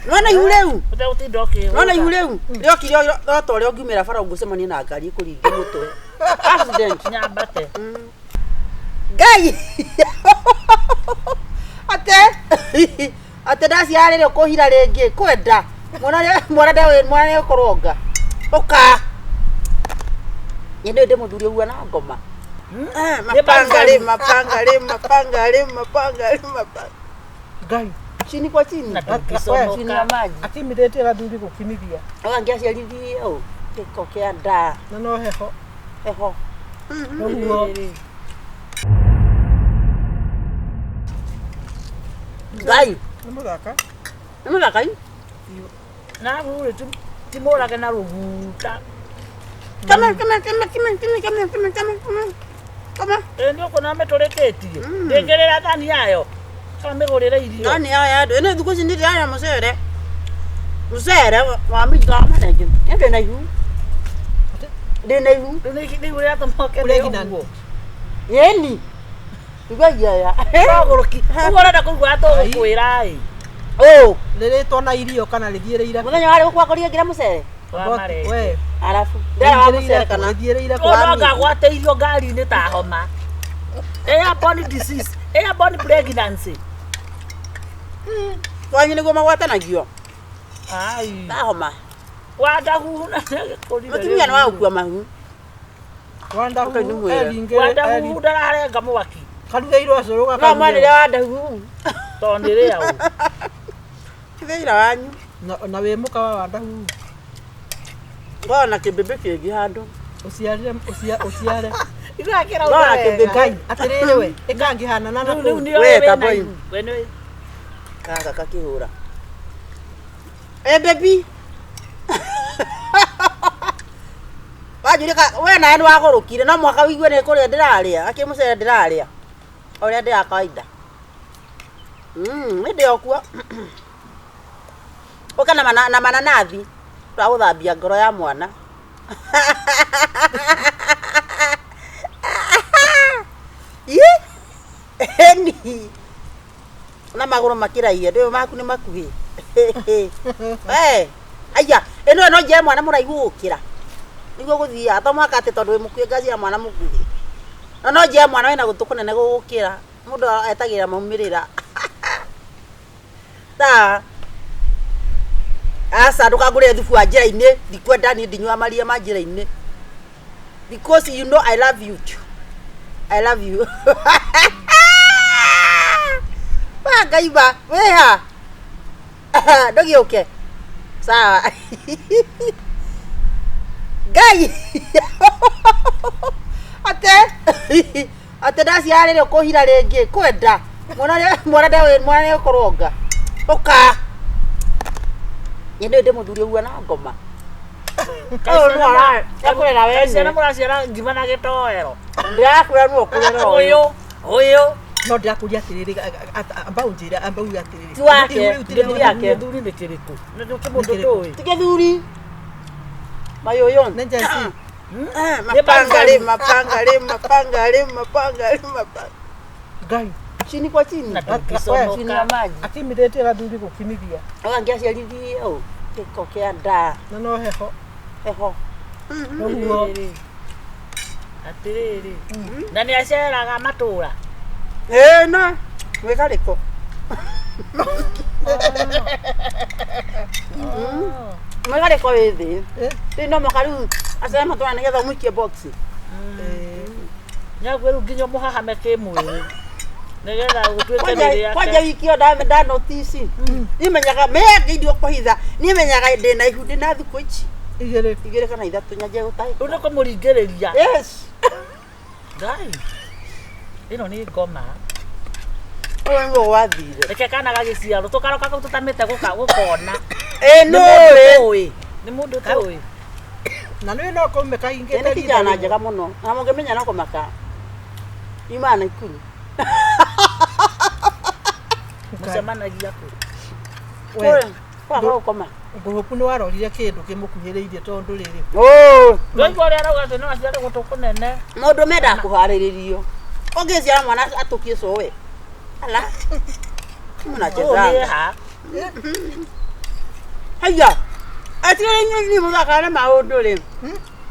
Nona ihu rĩu. Ũtegũtinda ũkĩhũra. Nona ihu rĩu. Rĩokire o ta ũrĩa ũngiumĩra bara ũngĩcemania na ngari ĩkũringe mũtwe. Accident. Nyambate. Ngai. Ate. Ate ndaciara rĩrĩ ũkũhira rĩngĩ kwenda. Mwana mwana nde mwana nĩ ũkũronga. Ũka. Nĩ ndĩ ndĩ mũthuri ũguo na ngoma. Mapanga rĩ mapanga rĩ mapanga rĩ mapanga rĩ mapanga. Ngai. Chini kwa chini. Na ndũngĩconoka. Chini ya maji. Akimithĩtie gathuri gũkimithia. Angĩaciarithie ũ gĩko kĩa nda Na no heho. heho. Rũhuho. Ngai. Nĩ mũthaka. Nĩ mũthaka i? Na rũrĩ ti mũrage na rũguta. Come here, come here, come here, come here, come here, come here, come here, come here, come here. Come here. Ĩ nĩ ũkuona mĩtũrĩkĩtie. Ndĩngĩrĩra thani yayo. Kana mĩgũrĩre irio. Nani haya andũ ĩno thikũ ici nĩ ndĩrarĩa mũcere. Mũcere wa minji wa marenge. Ĩ ndĩna ihu. Ndĩna ihu. Rĩu nĩ ihu rĩratũma ũkene Pregnant. ũguo. Yeni. Igua iaya. Tũgũrũki. Ũguo ũrenda kũigua tũgũkwĩra ĩ. Ũ. Rĩrĩtwo na irio kana rĩthiĩrĩire Mũthenya warĩ gũkwakoria ngĩra mũcere. Wa marenge. We. Arabu. Ndĩra wa mũcere kana. Rĩthiĩrĩire Ũyũ no ngagwatĩirio ngari-inĩ ta homa. Airborne disease, airborne pregnancy. Kwanyu nĩguo magwatanagio. Ai. Ta homa. Wandahuhu na nĩagĩkũrire Mũtumia nĩ wa gũkua mahu. Wandahuhu Ũkai nĩmwĩre. eringĩrĩ. Wandahuhu ndararenga mwaki Karugeirwo cũrũ No mwanĩre gakaruge. wa ndahuhu. tondũ nĩ rĩa ũ. Kĩthĩira wanyu. Na wĩ mũka wa Wandahuhu. Ngona kĩmbĩmbĩ kĩngĩ handũ. Ũciarire ũciare. Irakĩra Ngona kĩmbĩmbĩ. Ngai atĩrĩrĩ we ĩkangĩhanana na Rĩu rĩu kũu. nĩo We, wĩna kaboi. ihu. We nĩ Gaka kakĩhũra. Eh baby. Wanjũria ka we nawe nĩ wagũrũkire no mũhaka ũigue nĩ kũrĩa ndĩrarĩa akĩ mũcere ndĩrarĩa ũrĩa ndĩra kawaida. Nĩ ndĩ o kuo. Ũka na mana, na mananathi twa gũthambia ngoro ya mwana. Ii! Eni. Na magũrũ makĩraihe ndũĩ maku nĩ makuhĩ. Eh, aya, ĩno no njĩre mwana mũraihu gũkĩra. Nĩguo gũthiaga to mũhaka atĩ tondũ wĩ mũkuhĩ ngaciara mwana mũkuhĩ. No no njĩre mwana wĩna gũtũ kũnene gũgũkĩra. Mũndũ etagĩrĩra maumĩrĩra. Ta aca ndũkangũrĩre thubu wa njĩra-inĩ ndikwenda niĩ ndinyuaga maria ma njĩra-inĩ because you know I love you too. I love you. Wa Ngai ba wĩha ndũgĩũke sawa Ngai ate ate ndaciara rĩrĩ ũkũhira rĩngĩ kwenda mwana mwana nde mwana nĩ ũkũronga ũka nĩ ndĩ ndĩ mũthuri ũguo na ngoma Ũyũ nĩ ekũrera Kaĩ ciana wene mũraciara ngima na gĩtoero. ndĩrakwĩra nũ ũkũrera Ũyũ ũyũ No ndĩrakũria atĩrĩrĩ amba ũnjĩre amba uge atĩrĩrĩ. Ti wake. Ihu rĩu ti Gĩthuri rĩu. yake. Gĩthuri nĩ kĩrĩkũ? Nĩ kĩmũndũ kĩrĩkũ? tũĩ. ti gĩthuri mayũyũ Nĩ Gen Z. Mapanga rĩ mapanga rĩ mapanga rĩ mapanga rĩ mapanga Ngai. chini kwa chini Na chini ndũngĩconoka. ya maji Akimithĩtie gathuri gũkimithia. Angĩaciarithie ũ gĩko kĩa nda Na no heho. heho. Rũhuho. Atĩrĩrĩ. Na nĩ aceraga matũra. Ĩ na mwĩgarĩko mwĩgarĩko wĩ thĩ Eh? rĩu no mũhaka rĩu acere matũra nĩgetha ũmũikie box. Eh. Nyaguo rĩu nginya mũhahame kĩmwĩrĩ. Nĩgetha gũtuĩke Kwanja nĩ kwanja rĩake. wiki ĩyo ndanotici niĩ menyaga mĩangĩ ndigũkũhitha niĩ menyaga ndĩna ihu ndĩna thikũ ici Igĩrĩ. igĩrĩ kana ithatũ nyanjie gũtahĩka. Rĩu nĩ kũmũringĩrĩria. Yes. Ngai. Ĩno nĩ ngoma. Ũyũ nĩguo gwathire. Reke kana gagĩciarwo tũkaroka kau tũtamĩte gũkona. Ĩ Nĩ nũ mũndũ ĩ. tũĩ. Nĩ mũndũ tũĩ. Na nĩ no kũume kaingĩte Nĩ rita kijana rĩmwe. njega mũno na mũngĩmenya no kũmaka yumaga Naikuru. Mũcemanagia kũ? We. Kũrĩa kwa gũkoma. Ngũhũku nĩ warorire kĩndũ kĩmũkuhĩrĩirie tondũ rĩrĩ. Ũũ. Ndwaigua ũrĩa arauga atĩ no aciare gũtũ kũnene. Mũndũ mendaga kũharĩrĩrio. Ũngĩciara mwana atũkie cũwe. Ala. Ũũ nĩ Mnachezanga. ha? Haiya. Atirĩ inyuĩ inyuĩ mũthakaga na maũndũ rĩ.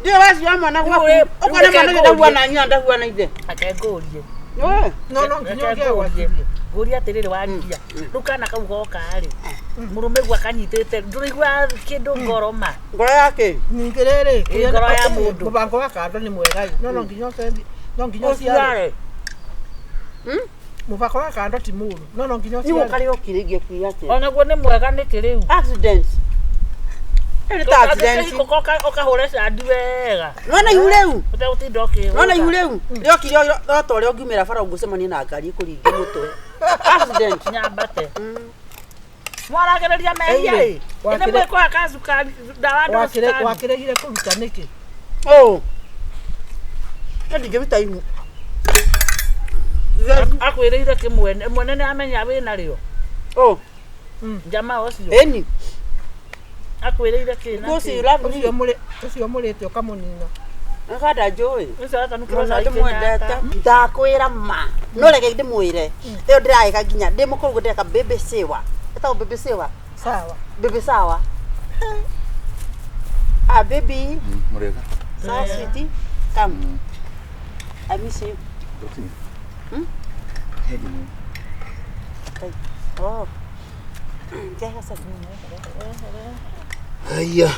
Ndiũĩ waciara mwana Rĩu gwaku. rĩ, Ũkona rĩu mwana reke ũcio ndahuana nyina ndahuana ithe. Ake ngũrie. Nĩũĩ? No no nginya ũngĩagwatirie. Ngũrie atĩrĩrĩ warigia. Rĩu kana kau goka rĩ. Mũrũme guo akanyitĩte ndũraigua kĩndũ ngoro ma. Ngoro yake. Ningĩ rĩrĩ, Ĩ, ngoro ya mũndũ. Mũbango wa kando nĩ mwega ĩ. No no nginya ũcenjie, no nginya ũciare. Ũciare. Mũbango wa kando ti mũũru. No no nginya Nĩ ũciare. gũka rĩokire ingĩkuire atĩa? Onaguo nĩ mwega nĩkĩ rĩu. Accident. Ĩyo nĩ ta accident. Ũkahũra candi wega. Nona ihu rĩu. Ũtegũtinda ũkĩhũra. Nona ihu rĩu. Rĩokire o ta ũrĩa ũngiumĩra bara ũngĩcemania na ngari ĩkũringe mũtwe. Accident. Nyambate. Mwaragĩrĩria mehia Ĩĩ, ĩ. Nĩ mwĩkũhaka cukari ndawa ndũ cukari. Wakĩregire kũruta nĩkĩ? Oh. Nĩ ndingĩruta ihu. Akwĩrĩire kĩmwene mwene nĩ amenya wĩna rĩo. Oh. Jamaa ũcio Ĩni. akwĩrĩire kĩ na Because kĩ. you love Ũcio me. mũrĩ ũcio mũrĩte ũkamũnina. Nganda njũĩ. Ũcio atanukĩrwo Mũno cai ndĩmwendete. Kenyatta. Ndakwĩra ma. No reke ndĩmwĩre. Ĩyo ndĩraĩka nginya ndĩ mũkũrũ ũguo ndĩreka baby sewa. Ĩtagwo baby sewa. Sawa. Baby sawa. Ah baby. Murega. Sawa sweetie. Come. I miss you. Hmm? Okay. Oh. Njega sasa. Haya.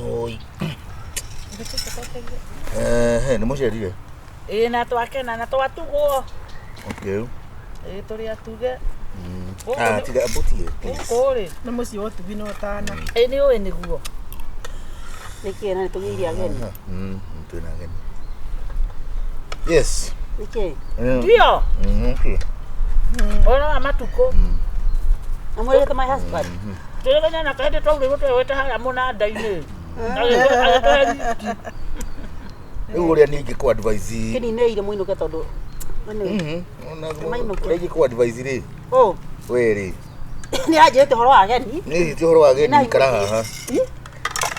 Oi. Eh, nĩ mũcerire. Ĩĩ na twakena na twatugwo. Okay. Ĩĩ tũrĩ atuge. Ah, tiga mbutie. Gũkũ rĩ. Nĩ mũciĩ wa ũtugi na ũtana. Ĩĩ nĩ ũĩ nĩguo. Nĩkĩ na nĩtũgĩire ageni? Twĩna ageni. Yes. Nĩkĩ? Ndio. Okay. Ũhoro wa matukũ. Amwĩrĩte my husband. Tũrĩgenya na kahĩndĩ twaurĩrwo twewete harĩa mũnanda-inĩ. Agĩtũhe rifti. Rĩu ũrĩa niĩ ingĩkũ advise. Kĩninĩire mũinũke tondũ anyway. Mainũke. Ũrĩa ingĩkũ advise rĩ, Oh, we rĩ, nĩ anjĩrĩte ũhoro wa ageni. nĩ ti ũhoro wa ageni Na- ikara haha.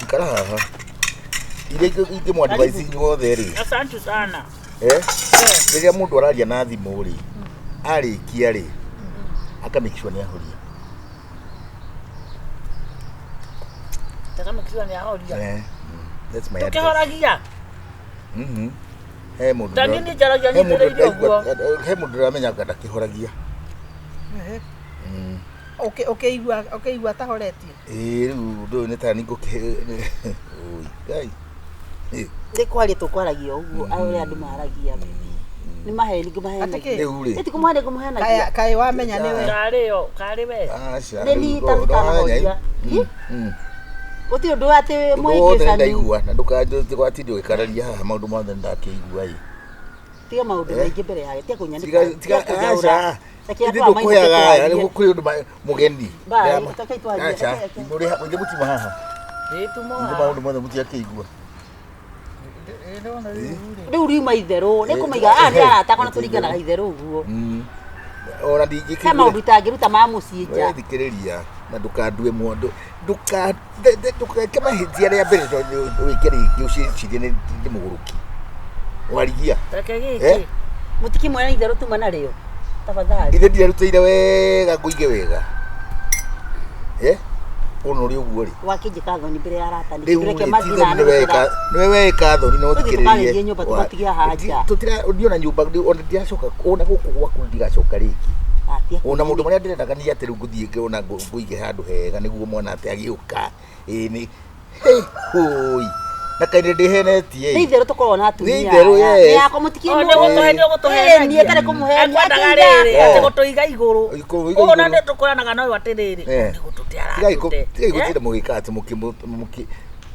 Ikara haha. Iria ingĩmũ advise inyuothe rĩ, Asante sana. eh? Rĩrĩa mũndũ araria na thimũ rĩ, arĩkia rĩ, aka make sure nĩ ahoria. Takamũkiwa nĩ ahoria. Eh. That's my advice. Tũkĩhoragia. Mhm. He mũndũ Ta niĩ njaragia he mũndũ nyitĩrĩire ũguo. he mũndũ ndĩramenya anga ndakĩhoragia. Ehe. Ũkĩigua ũkĩigua atahoretie. Ĩĩ rĩu ũndũ ũyũ nĩ ta ningũkĩ Oi, Ngai. Nĩ kwaria tũkwaragia ũguo ũrĩa andũ maragia. Nĩ maheni Atĩ ngũmahenagia. kĩ? Rĩu rĩ. Ĩti kũmũhenia ngũmũhenagia. Kaĩ kaĩ wamenya nĩwe. Karĩ yo, karĩ we. Aca. Nĩ niĩ itanahoria. Gũtirĩ ũndũ atĩ Ũndũ wothe mũhĩngĩcanu. ndaigua na ndũgatinde ũgĩkararia haha maũndũ mothe nĩndakĩigua ĩ. Tiga maũndũ Eh. maingĩ mbere yake. Tiga kũnyanĩka. Tiga tiga aca. Reke Ithuĩ andũ aya mainũke tũkũheaga aya twarie. rĩu kũrĩ ũndũ mũgeni. Bye, reke twarie, Aca. reke- Mũrĩ mũtima haha. Ĩĩ tumo Ithuĩ haha. maũndũ mothe mũtiakĩigua. Rĩu riuma itherũ. Nĩ kũmaiga aya nĩ arata akwa na tũringanaga itherũ ũguo. Ona ndingĩkĩigua. He maũndũ itangĩruta ma mũciĩ nja. We thikĩrĩria na ndũkandue mũndũ ndũkeke mahĩtia rĩa mbere tondũ wĩke rĩngĩ ũcicirie nĩ ndĩ mũgũrũki warigia Reke Eh? gĩkĩ. Mũtikĩmwĩra itherũ tuma narĩo. Tafadhali. ithe ndirarutĩire wega ngũige wega Eh? ũna ũrĩ ũguo rĩ Wakĩnjĩka thoni mbere ya arata nĩkĩ? rĩu Reke rĩ mathiĩ ti na thoni nĩwe weka thoni no Tũthiĩ thikĩrĩrie tũkarĩrie nyũmba tũmatige haha nja. niĩ ona nyũmba ona ndiracoka ona gũkũ gwaku ndigacoka rĩngĩ Atia. ona maũndũ marĩa ndĩrendaga nĩ atĩ rĩu ngũthiĩ ona ngũige handũ hega nĩguo mwana atĩ agĩũka ĩĩ nĩ hĩ hũi na kaĩ nĩ ndĩhenetie Nĩ ĩ itherũ tũkoragwo na atumia. Nĩ itherũ, aya. yes. Nĩ yakwa mũtikie O nĩ gũtũhe nĩ gũtũhenagia. Niĩ ndarĩ kũmũhenia. Akwendaga rĩrĩ Eh. atĩ gũtũiga igũrũ. Kũiga Ũguo na igũrũ. nĩ tũkoranaga nayo atĩrĩrĩ. Eh. Nĩ gũtũte Tigai aratũte. tigai gũtinda mũgĩka atĩ mũkĩ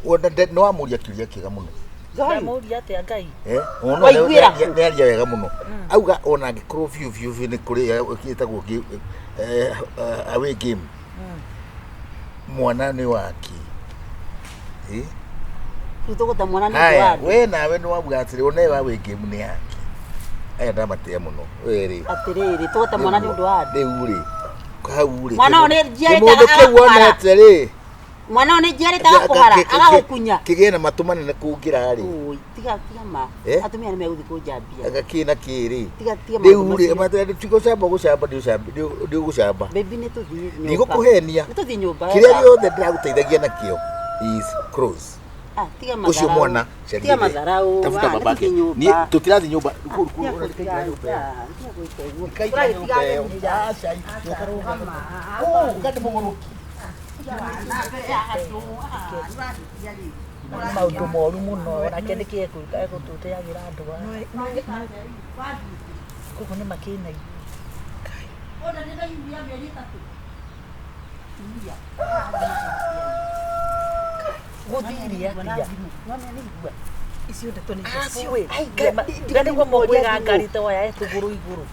ona nĩ wamũria kĩũria kĩega mũno Ndamũria atĩa Ngai. Eh, ona Waiguĩra nĩ nĩ aria wega mũno auga ona angĩkorwo biũ biũ biũ nĩ kũrĩ ĩtagwo away game mwana nĩ wake Eh? Rĩu tũgũte mwana nĩ ũndũ wa haya andũ. we nawe nĩ wauga atĩrĩ ona ĩyo away game nĩ yake aya ndamatĩa mũno we rĩ Atĩrĩrĩ, tũgũte mwana nĩ ũndũ wa andũ. rĩu rĩ hau rĩ Mwana ũyũ nĩ njiarĩte kĩmũndũ kĩu agakara. wonete rĩ Mwana nĩ njiarĩte agakũhara agagũkunya. Kĩgĩe na matũ manene kũngĩra rĩ. Oi, tiga tiga ma. Eh? Atumia nĩ megũthiĩ kũnjambia. Anga kĩ na kĩ rĩ. Tiga tiga Rĩu maũndũ rĩ, macio. tigũcamba gũcamba ndĩũgũcamba. Baby nĩ tũthiĩ nyũmba. Ndigũkũhenia. Nĩ tũthiĩ nyũmba. Kĩrĩa gĩothe ndĩragũteithagia nakĩo is close. Ah, tiga Ũcio matharau. mwana Tiga matharau. Tafuta Ah, nĩ babake. tũthiĩ nyũmba. Niĩ tũtirathiĩ nyũmba. Tiga kũiga nyũmba. Tiga gwĩka ũguo. Kaingĩra nyũmba ĩyo. Aca, ndũkarũgame. Ũ, nga nĩ mũgũrũki. Nĩ maũndũ moru mũno nake nĩkĩ egũtũteagĩra andũ aya koguo nĩ makĩna gũthire atĩa Icio ndeto nĩ acio ĩ nĩguo mũkwĩga ngari ta oya tũgũrũ igũrũ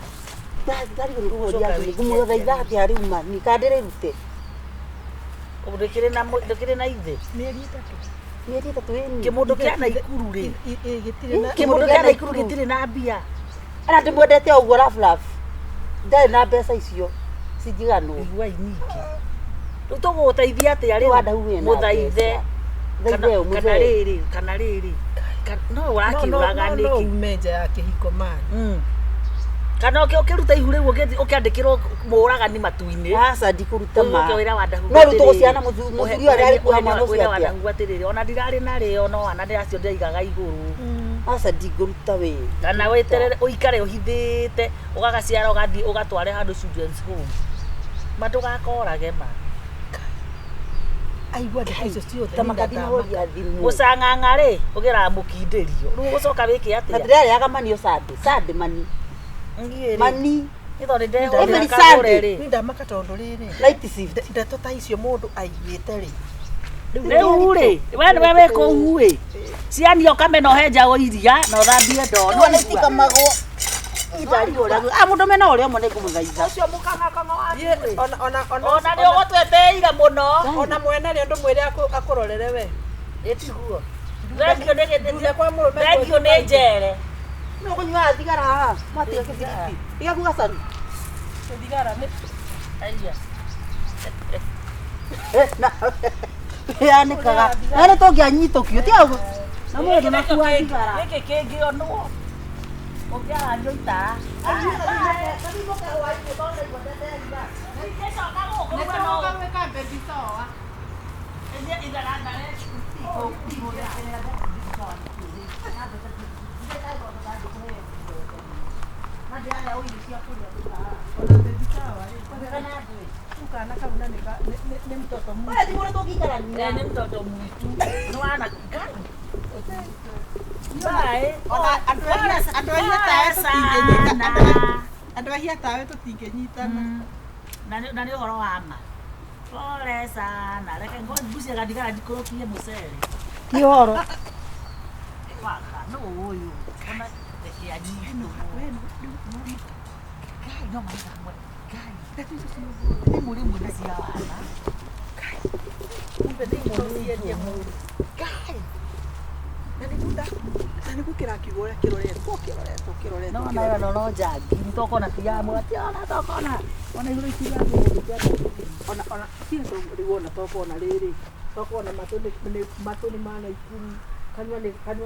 Ngũmũthaitha atĩa rĩu ma nikandĩrĩrute ndũkĩrĩ na ndũkĩrĩ na ithe mĩeri ĩtatũ. mĩeri ĩtatũ ĩni kĩmũndũ kĩa Naikuru rĩ Gĩtirĩ na kĩmũndũ kĩa Naikuru gĩtirĩ na mbia ana ndĩmwendete o ũguo rafraf ndarĩ na mbeca icio cinjiganwo iguai ningĩ rĩu tũgũgũteithia atĩa Rĩu wandau wĩna rĩu mũthaithe mbeca. Thaithe ũ kana mũthee rĩrĩ kana rĩrĩ no ũrakĩũraga no nĩkĩ ume nja ya kĩhiko mani. Kana ũkĩruta ihu rĩu ũkĩandĩkĩrwo mũũragani matu-inĩ aca ndikũruta ma Ũke wĩra wa ndahu no rĩu tũgũciana mũthuri ũyũ arĩa arĩ kuoha mwana ũcio wĩra wa atĩa ndahu atĩrĩrĩ ona ndirarĩ narĩo no ana acio ndĩraigaga igũrũ aca ndingũruta wĩ kana weterere ũikare ũhithĩte ũgagaciara ũgathiĩ ũgatware handũ children's home ma ndũgakorage ma Aigua ndeto icio ciothe ta niĩ makandinahũria thimũ gũcang'ang'a rĩ ũgeraga mũkindĩrio rĩu ũgũcoka wĩke na atĩa ndĩrarĩaga mani o sande sande mani Niĩ rĩ, mani nĩ tondũ Every nĩndehũrĩra kagũre Sunday. rĩ Niĩ ndamaka tondũ rĩrĩ night shift ndeto ta icio mũndũ aiguĩte rĩ rĩu rĩ we nĩwe wĩ kũu ĩ ciania ũkamena ũhe njaũ iria na ũthambie ndoo Nĩwona itikamagwo itarigũragwo ah mũndũ mena ũrĩa ũmwe nĩngũmũthaitha ũcio mũkang'akang'a waku Niĩ, rĩ. ona ona ona ona nĩ ũgũtweteire mũno ona mwene rĩ ndũmwĩre akũrorere we ĩtiguo thengio nĩ Nduge kwa mũrũme thengio nĩ njere no kũnyuaga thigara haha mwatiga kĩbiriti igaku gacaru thigara nĩ Aya. yanĩkaga na nĩ tũngĩanyitũkio tiga ũguo na mũndũ nakua thigara gĩkĩ kĩngĩonwo ũngĩaranio itaa kana kau na nĩ nĩ mtoto mu Wewe ti mũndũ tũngĩikarania nĩ mtoto mwitu nĩ wana Ngai. Bye. ona andũ andũ ahia tawe tũtingĩnyitana andũ ahia tawe tũtingĩnyitana Na nĩ ũhoro wa ma pole sana reke ngucie gathigara njikũrũkie mũcere ti ũhoro waka no ũyũ ona reke anyitwo Ngai no maitha mwe Ngai rĩmwe rĩmwe nĩ cia wana kumbe nĩ ciendie mũndũ Ngai na nĩguo na nĩguo kĩrakiuga ũrĩa kĩroretwo kĩroretwo kĩroretwo no na yo no njangi nĩ tokona ti ya mwati ona tokona ona igũrũ itirathiĩ ona ona tiga rĩu ona tokona rĩrĩ tokona matũ nĩ matũ nĩ ma Naikuru kanua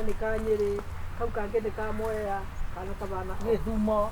nĩ ka Nyĩrĩ kau kangĩ nĩ ka Mwea kana kabana gĩthumo